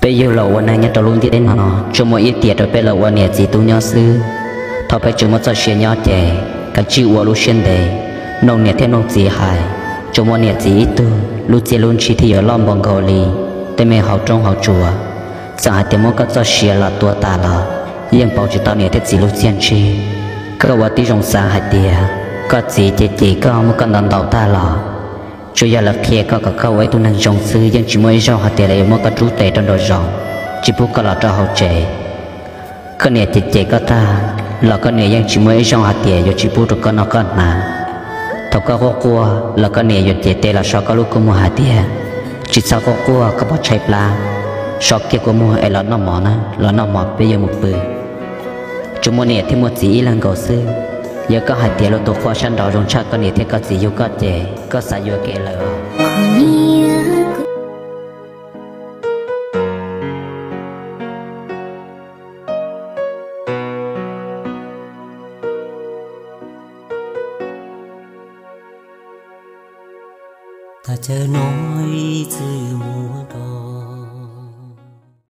Peb yug los ua neeg nyob rau lub ntiaj teb no, tsuas muaj ib tiam rau peb los ua niam txiv tub nyob xwb. Thaum peb tseem muaj txoj sia nyob ces kav tsij ua lub siab ntev, mloog niam thiab mloog txiv hais. Tsuas muaj niam txiv ib tug, lub txiaj lub ntsig thiaj yuav loj npaum nkaus li tej me hauv roob hauv tsuas. Txawm hais tias muab koj txoj sia los tua tas los yeej pauv tsis tau niam thiab txiv lub txiaj ntsig. Koj ua tib zoo xav hais tias koj txiv cem cem koj, muab koj ntaus ntaus tag los tsuas yog lawv qhia koj kom koj ua ib tug neeg zoo xwb, yeej tsis muaj ib zaug hais tias lawv yuav muab koj rub tes rau nraum zoov, tsis pub koj los rau hauv tsev. Koj niam cem cem koj tag los koj niam yeej tsis muaj ib zaug hais tias yuav tsis pub rau koj noj koj hnav. Thaum koj quaj quaj los koj niam yuav cev tes los so koj lub kua muag hais tias, tsis txhob quaj quaj, koj pov tshaib plab, so kiag kua muag es los noj mov na, los noj mov peb yuav mus pw. Tsuas muaj niam thiab muaj txiv ib leeg nkaus xwb. Yog koj hais tias luag tus qhua sab nraud zoo tshaj koj niam thiab koj txiv yug koj ces koj xav yuam kev lawm. Thaj chaw no ib txwm muaj